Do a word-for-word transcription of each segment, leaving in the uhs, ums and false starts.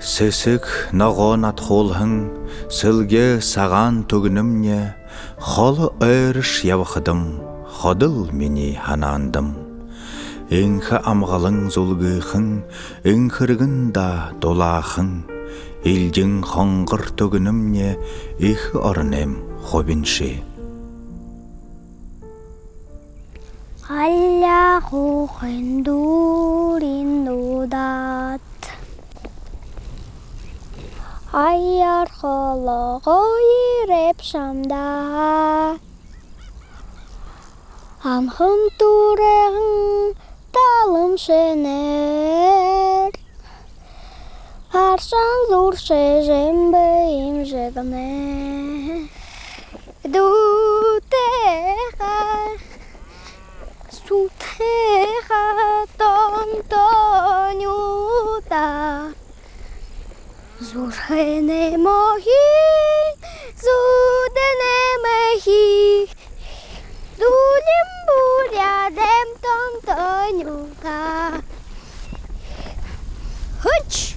Сэсэг ногоо надхуулһан сэлгеэ сагаан Түгнэмни холо ойрош ябахадам, ходол минии һанаандам. Энхэ амгалан зүлгыхэн, энхэргэн даа дулаахан, элдин хонгор Түгнэмни эхэ оронойм хубинши. Галаа хуухын дүүрэн дуудаад, аяар холоогоо ерээб шамда. Анхан түрээһэн талам шэнээр аршаан зүүршэжэ, эмбэ эмжэгэнэ. Дүүтэйхэ, сүтэйхэ тон тонюута. Зүрхэнэй мохин, зүүдэнэй мэхи, дүүлин буряадэм тон тонюута. Хүч!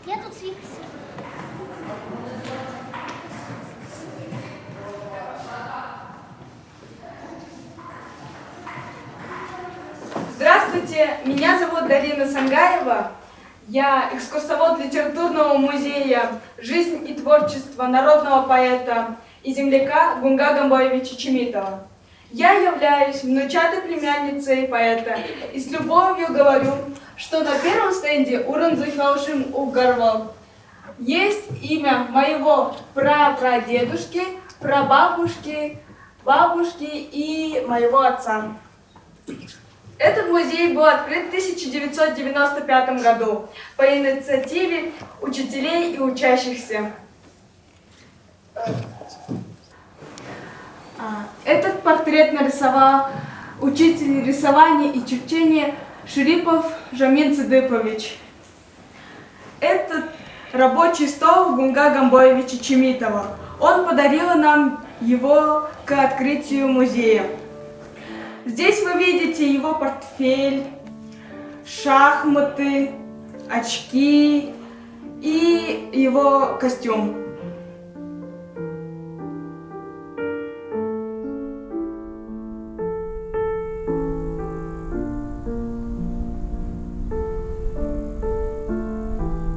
Я тут свихся. Здравствуйте, меня зовут Дарина Сангаева. Я экскурсовод литературного музея «Жизнь и творчество народного поэта и земляка Гунга Гомбоевича Чимитова». Я являюсь внучатой племянницей поэта и с любовью говорю, что на первом стенде «Уран зохёолшын уг гарбал» есть имя моего прапрадедушки, прабабушки, бабушки и моего отца. Этот музей был открыт в тысяча девятьсот девяносто пятом году по инициативе учителей и учащихся. А, этот портрет нарисовал учитель рисования и черчения Шерипов Жамин Цыдыпович. Этот рабочий стол Гунга Гомбоевича Чимитова. Он подарил нам его к открытию музея. Здесь вы видите его портфель, шахматы, очки и его костюм.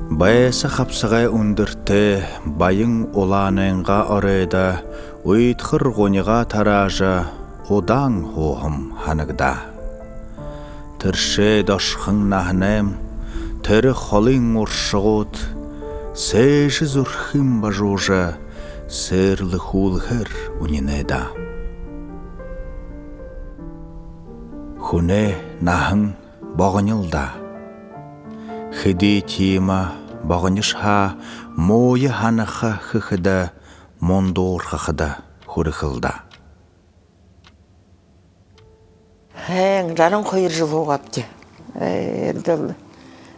Байса хабсагай үндэртэ баян улаанайнгаа оройдо уйдхар гунигаа тараажа, удаан һууһам һанагдаа. Тэршээ дошхон наһанайм тэрэ холын уршагууд сээжэ зүрхым бажуужа, сээрлэхүүлһээр үнинэй даа. Хүнэй наһан богонил даа. Хэды тиимэ богонишье һаа, мууе һанаха хэхэдэ, мундуурхахада хүрэхэл даа. Һайн, жаран хоёр жэл һуугаабди. Э, эндэл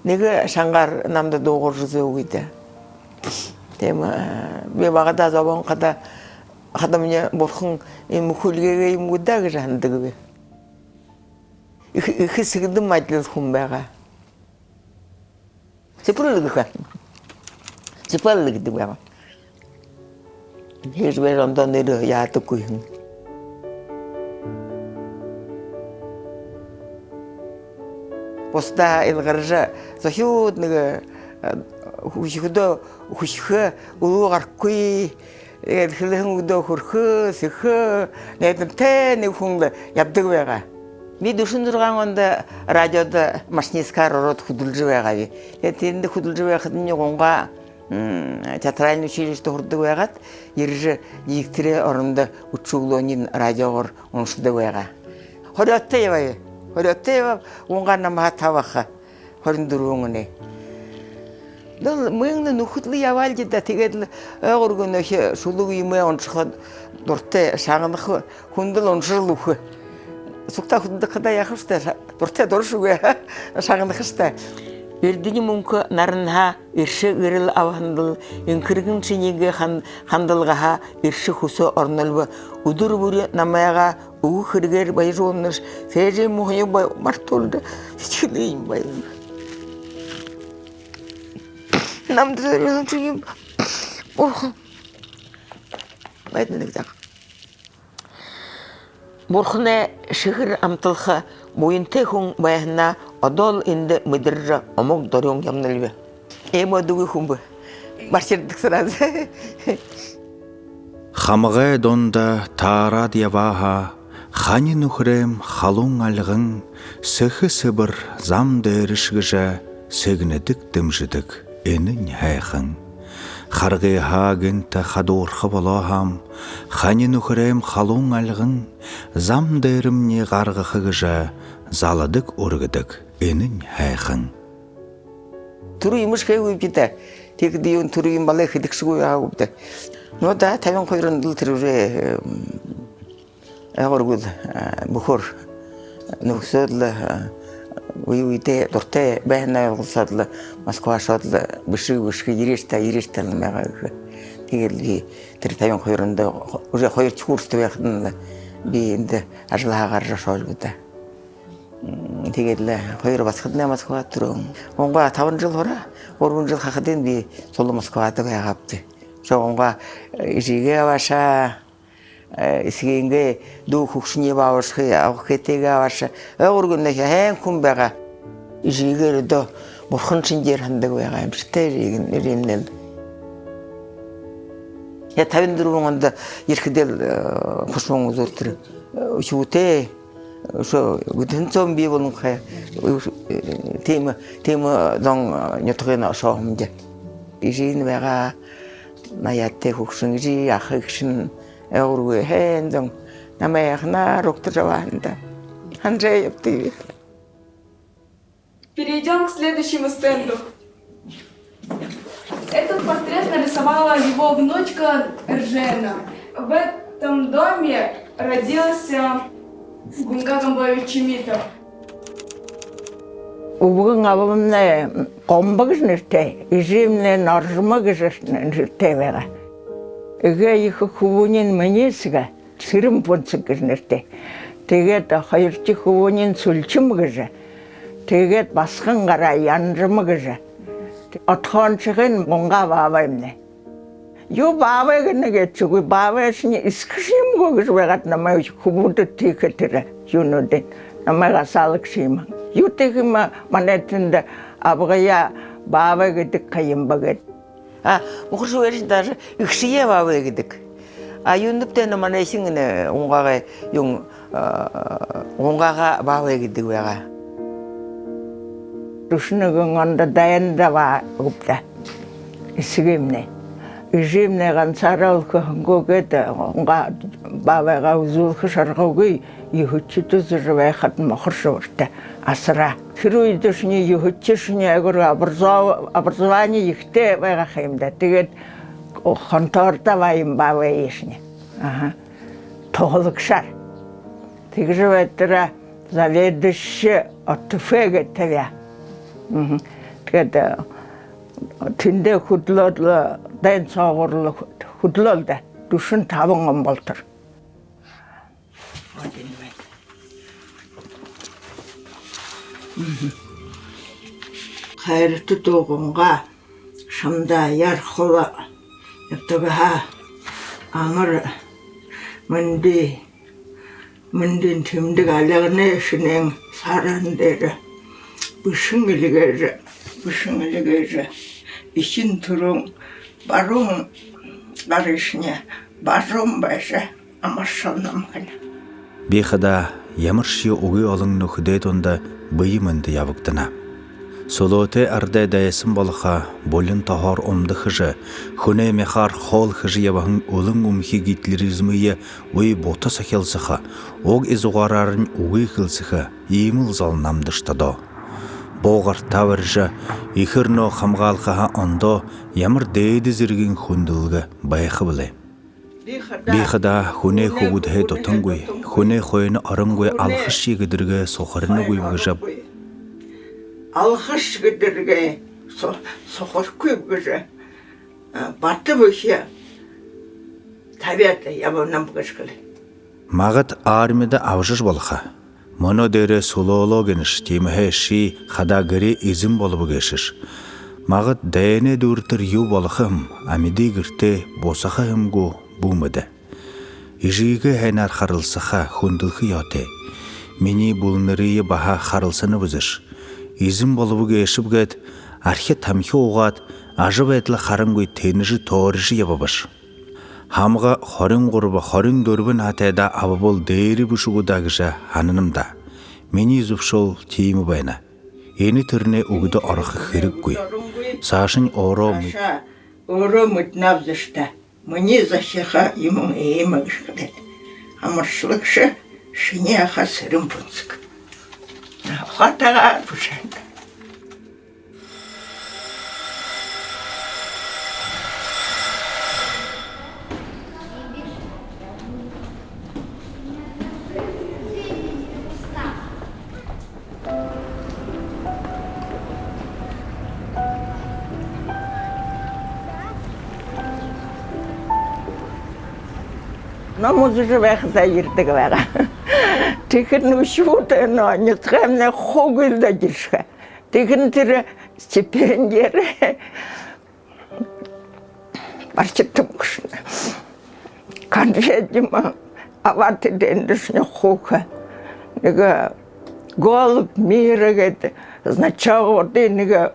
нэгэ шангаар намда дуугаржа үзөөгүй даа. Тиимэ, э, би багадаа зобоон хадаа, хадамни бурхан иимэ хүлеэгээ юм гү даа гэжэ һанадагби. Ехэ, ехэ сэгдэн мадил хүн байгаа. Сэбэрлэг гэхэ. Сэбэрлэг гэдэг байгаа. Хэжбэр ондоо нэрэ яадаггүй һэн. Бусдаа илгаржа, зохёод нэгэ, э, хүсэхэдөө хүсэхэ, үлүү гарахагүй. Тиигээд хэлэһэн үгтөө хүрэхэ, сэхэ, найдамтай нэгэ хүн лэ ябадаг байгаа. Би дүшэн зургаан ондо радиодо машинисткаар ороод хүдэлжэ байгааб. Тиигээд тэндэ хүдэлжэ байхадамни Гунга, м, театральна училищида һурадаг байгаад, ерэжэ, дикторай орондо үдэшэ үглөөниинь радиогоор уншадаг байгаа. Хориодтой ябааб. Хориодтой ябааб, Гунга намһаа таба баха. Хорин дүрбэн оной. Дэл мүнөө нүхэд лэ ябаал даа, тиигээд лэ ой гүрэнэйхи шүлэг юумэ уншаха дуратай, шагнаха, хүндэл уншажал үгэхэ. Сугтаа хүдэлдэг хадаа яахабши даа, ша-, дуратай, дурашье үгы, шагнахашье даа. Эрдэни мүнхэ наранһаа эршэ гэрэл абаһандал, энхэргэн шинии хэн-, хандалгаһаа эршэ хүсэ оронолби. Үдэр бүри намайгаа үгэ хэрэгээр баяжуулнаш, сээжын муухайе ба-, мартуулжа, сэдьхэлыень баян. Намда зорюулһан шэнги юм. Ох. Байдна даа. Бурханай шэхэр амталха буянтай хүн байһанаа одоол эндэ мэдэржэ, омог дорюун ябанаб. Эмэ дүүгээ хүн бэ. Барширдаг сразу. Хамагай дунда таараад ябаа һаа, хани нүхэрэйм халуун альган, сэхэ сэбэр зам дээрэш гэжэ сэгнэдэг, дэмжэдэг. Энэнь һайхан. Харгыһаа гэнтэ хадуурха болоо һаам, хани нүхэрэйм халуун альган, зам дээрэмни гаргаха гэжэ заладаг, үргэдэг. Энэнь һайхан. Түрүү юумэшье хээгүйбди даа. Тиихэдэ юун, түрүү юумэ балай хэдэгшэгүй байгаагүйбди даа. Ну да, табин хоёр ондол тэрэ уже, эм, ой гүрэнэй, а, бүхөөр нүхэсөөд лэ, а, үе үедээ дуратай байһанаа ойлголсоод лэ, Москва ошоод лэ, бэшэ, бэшэ, ерээш даа, ерээш даа, намайгаа гэхэ. Тиигээд лэ би тэрэ табин хоёр ондо, уже хоёрдохи курста байхадань лэ би эндэ ажалһаа гаража ошооб даа. М, тиигээд лэ хоёр басагаднай Москвада түрөө. Гунга табан жэл һураа, гурбан жэл хахадынь би сула Москвада байгаабди. Шо гунга, э, эжыгээ абаашаа, э, эсэгынгээ дүү хүгшэниие абаашахые, абаха хээтэйгээ абаашаа. Ой гүрэнэйхи һайн хүн байгаа. Эжыгээ одоо бурхан шэнгеэр һанадаг байгаа юм шэ даа, эжыгээ, эжымнай. Яа, табин дүрбэн ондо ерэхэдээл, э, хушуун үзүүр тэрэ, э, үхибүүтэй. Үшөө гэдэһэн зон бии болонхой, э, тиимэ, тиимэ зон, э, нютагайнь ошоо һэмди. Эжынь байгаа, наяатай хүгшэн эжы, аха эгшэнь, ой гүрэнэй һайн зон. Намайе анханаар угтажа абаһан даа. Һанажа ябтайб. Перейдём к следующему стенду. Этот портрет нарисовала его внучка Эржена. В этом доме родился Гунга Гомбоевич Чимитов. Үбгэн абамнай Гомбо гэжэ нэрэтэй, эжымнай Норжимо гэжэ нэрэтэй байгаа. Эгээ ехэ хүбүүниинь Мэниисгэ, Сэрэн-Бунсаг гэжэ нэрэтэй. Тиигээд хоёрдохи хүбүүниинь Сүлжэм гэжэ. Тиигээд басаган гараа Янжама гэжэ. Отхооншогынь Гунга баабаймнай. Юу баабай гэнэ гээшэгүй, баабайшни эсэгэшни юм гү гэжэ байгаад, намайе хүбүүдэд тиихэ тэрэ юунүүдынь. Намайе асаалаг шиимэ. Юу тиихэ юм, манай тэндэ абгаяа баабай гэдэг ха юм бэ гээд. А, мухаршье байжа даже эгшээ баабай гэдэг. А юундэб даа, манай эжын энэ Гунгагай юун, а, Гунгага баабай гэдэг байгаа. Дүшэн нэгэн ондо дайнда абаагүйб даа эсэгымнай. Эжымнай гансаараа үлхэһэн гү гээд, Гунга баабайгаа үзүүлхэ шаргагүй, юһэдэшье үзэжэ байхада мухаршье бэртэ асараа. Тэрэ үедэшни юһэдэшье ай гүрэн образо-, образование ехэтэй байгаа ха юм даа. Тиигээд хонтоордо абаа юм баабайешни. Аха. Туһалагшаар. Тиигэжэ байтараа заведующий ОТФ гээд табяа. Мгм. Тиигээд, э, тэндээ хүдэлөөд лэ, дайн соогуур лэ хүдэлөөл даа. Дүшэн табан он болотор. Хайрата дүү Гунга, шамда яархала ябадаг һаа, амар мэндэ, мэндын тэмдэг альганай шэнээн саарһан дээрэ бэшэн эльгээжэ, бэшэн эльгээжэ, эхин түрүүн баруун гарыешни бажуун байжа амаршалнам ха юм. Би хадаа ямаршье үгы олон нүхэдэй дунда бэе мэндэ ябагдана. Сүлөөтэй арадай дайсан болохо, булин тоһоор умда хэжэ, хүнэй мяхаар хоол хэжэ ябаһан үлэн үмхи гитлеризмые үй бута сохилсохо, уг изагуураарнь үгы хэлсэхэ иимэл зол намда шадаа. Буугартаа барижа, эхэ ороноо хамгаалхаһаа ондоо ямар дээдэ зэргын хүндэлгэ байха бэлэй. Би хадаа хүнэй хүүгэдһээ дутангүй, хүнэй хойно оронгүй, алхашье гэдэргээ сухаринагүйб гэжэ. Алхашье гэдэргээ су-, сухаринагүйб гэжэ, а, бата бэшэ табяад ябанаб гэжэ хэлээ. Магад армида абажа болохо. Мүнөө дээрээ сүлөөлөө гэнэш, тиимэһээ ши хадаа гэрэй эзэн болобо гээшэш. Магад дайнай дүүрэтэр юу болохо юм, амиды гэртээ бусаха юм гү, бү мэдэ. Эжыгээ һайнаар харалсаха, хүндэлхэ ёһотой. Минии бүлэнэрые баһа харалсанаб бэзэш. Эзэн болобо гээшэб гээд, архи тамхи уугаад, ажабайдалаа харангүй тэнэжэ, тоорижо ябабаш. Һамга хорин гурба, хорин дүрбэн наһатайдаа абабал дээрэ бэшэ гү даа гэжэ һананам даа. Минии зүбшөөл тиимэ байна. Энэ тэрэнэй үгэдэ орохо хэрэггүй. Саашань өөрөө мэд- Саашаа өөрөө мэдэнэ бэзэш даа. Минии захиха юумэн иимэ гэжэ хэлээд. Амаршалнаб, шинии аха Сэрэн-Пунсаг. Ухаатайгаар бэшэһэн даа. Ном үзэжэ байхадаа ерэдэг байгаа. Тиихэдэнь үхибүүд энэ нютагаймнай хуу гүйлдөөд ерэшэхэ. Тиихэдэнь тэрэ стипендиээр баршагтам гүш, конфет юумэ абаад, тэдэндэшни хөөхэ. Нэгэ «Голубь мира» гээд значок, одоо нэгэ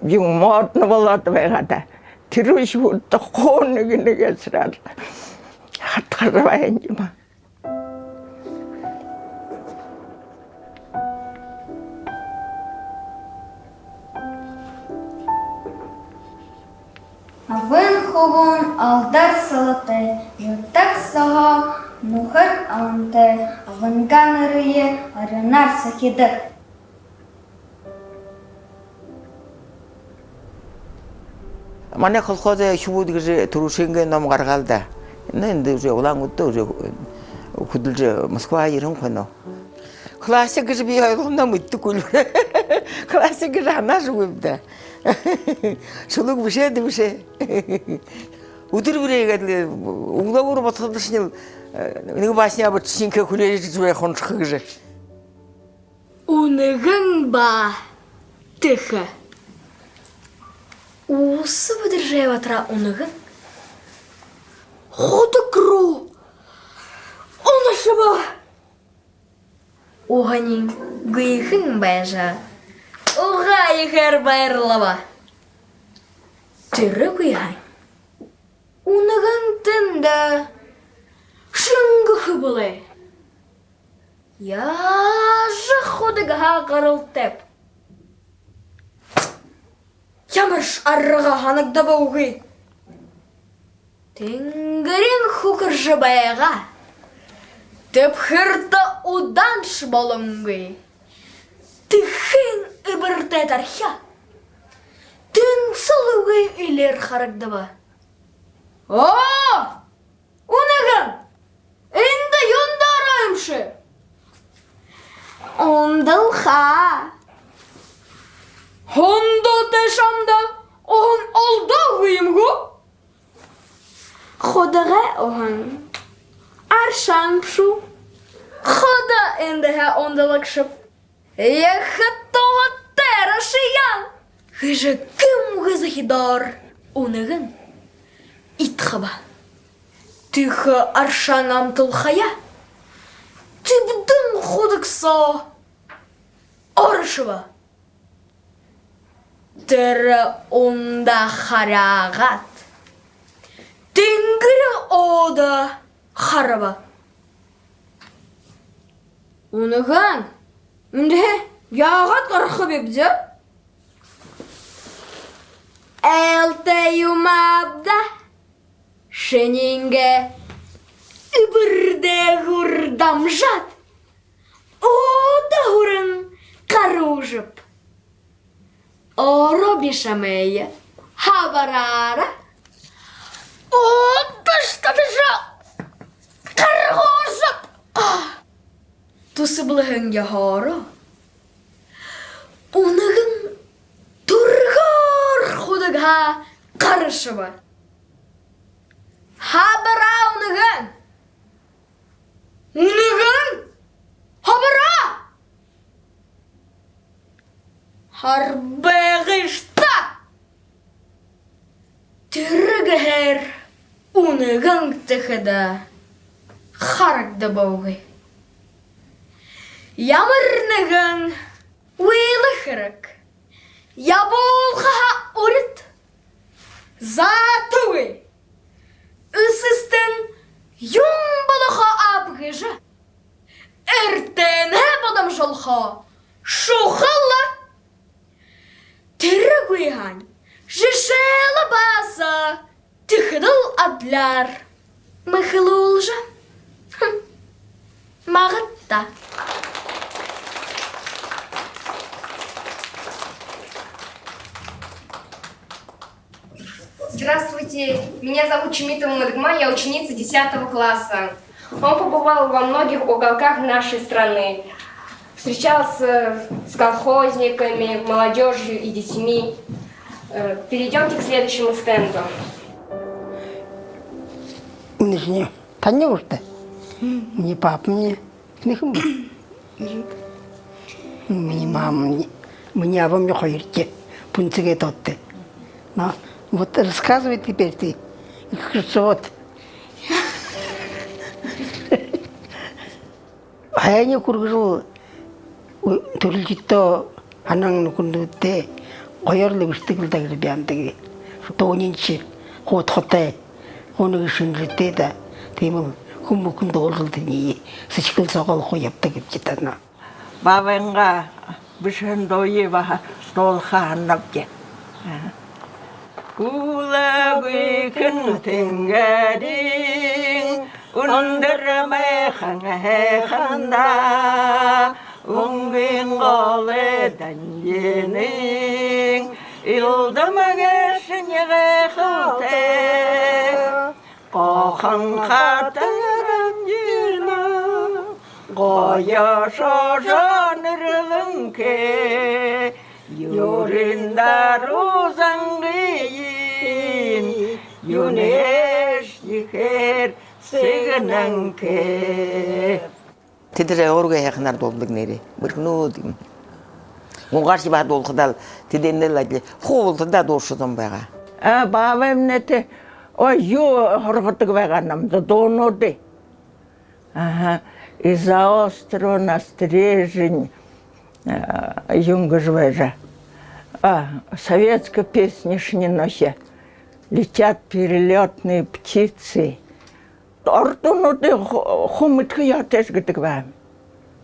юумэ модно болоод байгаа даа. Тэрэ үхибүүдтэ хуу нэгэ нэгэ сразу хадхаржа байна юм. Абын хүбүүн алдар солотой, нютаг соогоо нүхэр амантай, абынгаа нэрые оройноор сахидаг. Манай колхозой үхибүүд гэжэ түрүүшынгээ ном гаргаа л даа. Ну, эндэ уже Улаан-Үдэдэ уже хүдэлжэ, Москва ерэһэн хойноо. Классик гэжэ би ойлгоно мэдэдэггүй лэ. Классик гэжэ һанаашьегүйб даа. Шүлэг бэшээд бэшээ. Үдэр бүри иигээд лэ үглөөгүүр бодоходошни л, э, нэгэ басня бэшэжэ, шэнхээ хүлеэжэ байха, уншаха гэжэ. Үнэгэн ба тэхэ. Ууса бэдэржэ ябатараа үнэгэн худаг руу унашаба. Уһаниинь гүйһэн байжа, угаа ехээр баярлаба. Тэрэ гүйһэн үнэгэн тэндэ шэнгэхэ бэлэй. Яажа худагһаа гаралтайб. Ямаршье арга һанагдабагүй. Тэнгэриин хүхэржэ байгаа тэбхэртэ удааншье болонгүй, тэхын эбэртэй тархи тэнсэлгүй элеэр харагдаба. Оо! Үнэгэн! Эндэ юундэ ороо юмши? Ундалхаа. Хондоотой шамда уһан олдоогүй юм гү? Худагай уһан аршаан бшуу. Ходо эндэһээ ундалаг шаб. Ехэ туһатай аршаан! Гэжэ гэмгүй захидаар үнэгэн идхаба. Тэхэ аршаан амталхаяа тэбдэн худаг соо орошобо. Тэрэ ундаа харяагаад, тэнгэри өөдэ хараба. Үнэгэн, эндэһээ яагаад гарахабибди? Айлтай юм ааб даа. Шиниингээ эбэр дээгүүр дамжаад, өөдэ һүрэн гаруужаб. Би шамайе хабараараа удашта бэшэ гаргуулжа түсэблэһэн ёһоороо, үнэгэн түргөөр худагһаа гарашаба. Хабараа, үнэгэн! Үнэгэн! Хабараа! Харбагыш даа! Тэрэ гэһээр үнэгэн тэхэдэ харагдабагүй. Ямар нэгэн үйлэ хэрэг ябуулхаһаа урид, заатагүй эсэстэнь юун болохо ааб гэжэ эртэнһээ бодомжолхо шухала. Тэрэ гуйһаань жэшээл баһа тиихэдэл адляар мэхэлүүлжэ магадта. Здравствуйте, меня зовут Чимитова Мадыгма, я ученица десятого класса. Он побывал во многих уголках нашей страны, встречался с колхозниками, молодёжью и детьми. Э, перейдёмте к следующему стенду. Минии таниие гүт? Минии папа минии. Эхинь бэ? Минии мама минии. Минии аба минии хоёрдохи. Пүнсэгээ тоотто. Но вот рассказывай теперь ты. Их хорошо вот. Һайниие хүргэжэл, түрэлхидтөө һанаан нүхэндүүдтээ гоёор лэ бэшэдэг лэ даа гэжэ би һанадаг. Дууниншье хуудхатай, хуу нэгэ шэнжэтэй даа. Тиимэл хүн бүхэн дуулжал тэдэнэй сэдьхэл соогоо хуу ябадаг гээшэ даа. Баабайнгаа бэшэһэн дууе баһа дуулаха һананабди. Үүлэгүйхэн тэнгэриин үндэр майхан һайханда, үнгын голой дангинын илдам гээшэнь гайхалтай. Гохон хатан дангина, гоё шожо нэрлэнхэй, юрын даруу зангыень юунһээш ехээр сэгнэнхэй. Тэдэрээ өөрынгөө һайханаар дуулдаг нээрээ. Бэрхэнүүд юм. Гунгаршье баһа дуулахадаа лэ тэдэнэй адли. Хуу бултадаа дуушан байгаа. А, баабаймнай тэ, ой, юу һургадаг байгаа намда, дуунуудые. Аха. И заострённо стрижень, а, юун гэжэ байжа. А, советская песня шни нохи. Летят перелётные птицы. Ородуудые ху-, хуу мэдэхэ ёһотойш гэдэг байгаа.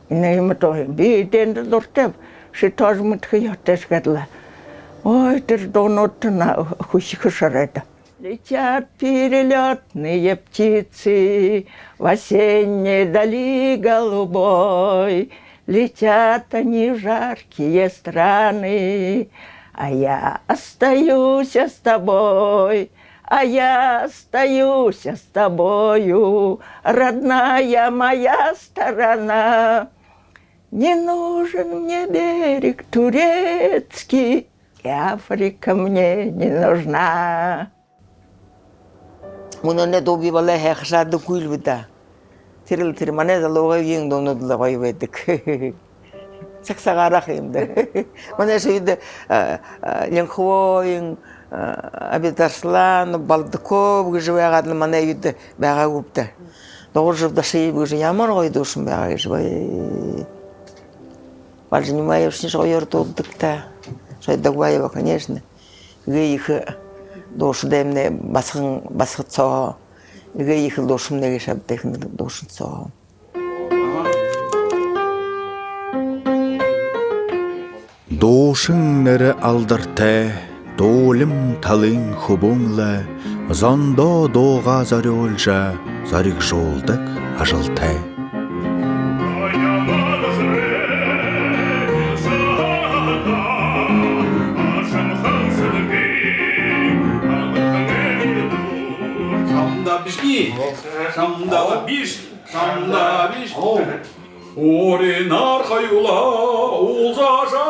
Энэ юм даа, би эдээндэ дуратайб, ши тоже мэдэхэ ёһотойш гээд лэ. Ой, тэрэ дуунуудтаа хүхихэ шарайда. Летят перелётные птицы в осенней дали голубой. Летят они в жаркие страны, а я остаюсь с тобой. А я остаюсь с тобою, родная моя сторона. Не нужен мне берег турецкий, и Африка мне не нужна. Мүнөө энэ дуу бии болоо, һайхашаадаггүй лэ бэд даа. Тэрэл тэрэ манай залуугай үеын дуунууд лэ гоё байдаг. Саг сагаараа юм даа. Манай ши үедэ, а, а, Линховоин, а, Абитарслан, Балдаков гэжэ байгаад лэ манай үедэ байгаагүйб даа. Дугаржаб Дашиев гэжэ ямар гоё дуушан байгаа гэжэ бай. Бальжинимаевшни гоёор дуулдаг даа. Шойдагбаева, конечно. Эгээ ехэ дуушан даймнай басаган, басагад соо. Эгээ ехэ дуушан нэгэ шабда ехэ дуушан соо. Дуушан нэрэ алдартай, дуулим талын хүбүүн лэ зондоо дуугаа зорюулжа, зоригжуулдаг ажалтай. Шамда биш, шамда биш. Уринаар хоюулаа уулзажа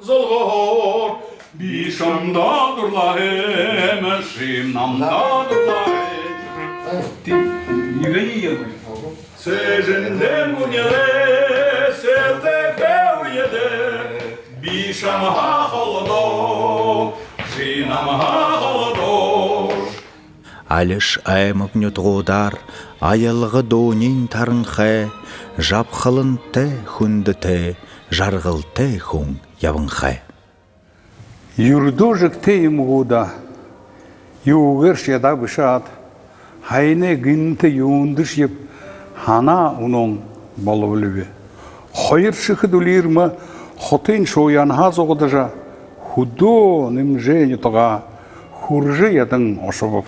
золгоһоор. Би шамда дурлаа һэм, ши намда дурлаа һэм. Тиигээд иигээд юм. Сээжэндээ мүнөөрөө, сэрдэгтээ үедөө, би шамһаа холодоо, ши намһаа холодоош. Алишье аймаг нютагуудаар аялга дууниинь таранхай, жабхалантай, хүндэтэй, жаргалтай хүн ябанхай. Юрэдөө жэгтэй юм гү даа, юугээршье ядаа бэшэ аад, һаяна гэнтэ юундэшьеб һанаа үнөөн болобол би. Хоёр шэхэ дүлиирмэ хотын шууянһаа зугадажа, хүдөө нэмжээ нютагаа хүрэжэ ядан ошобоб.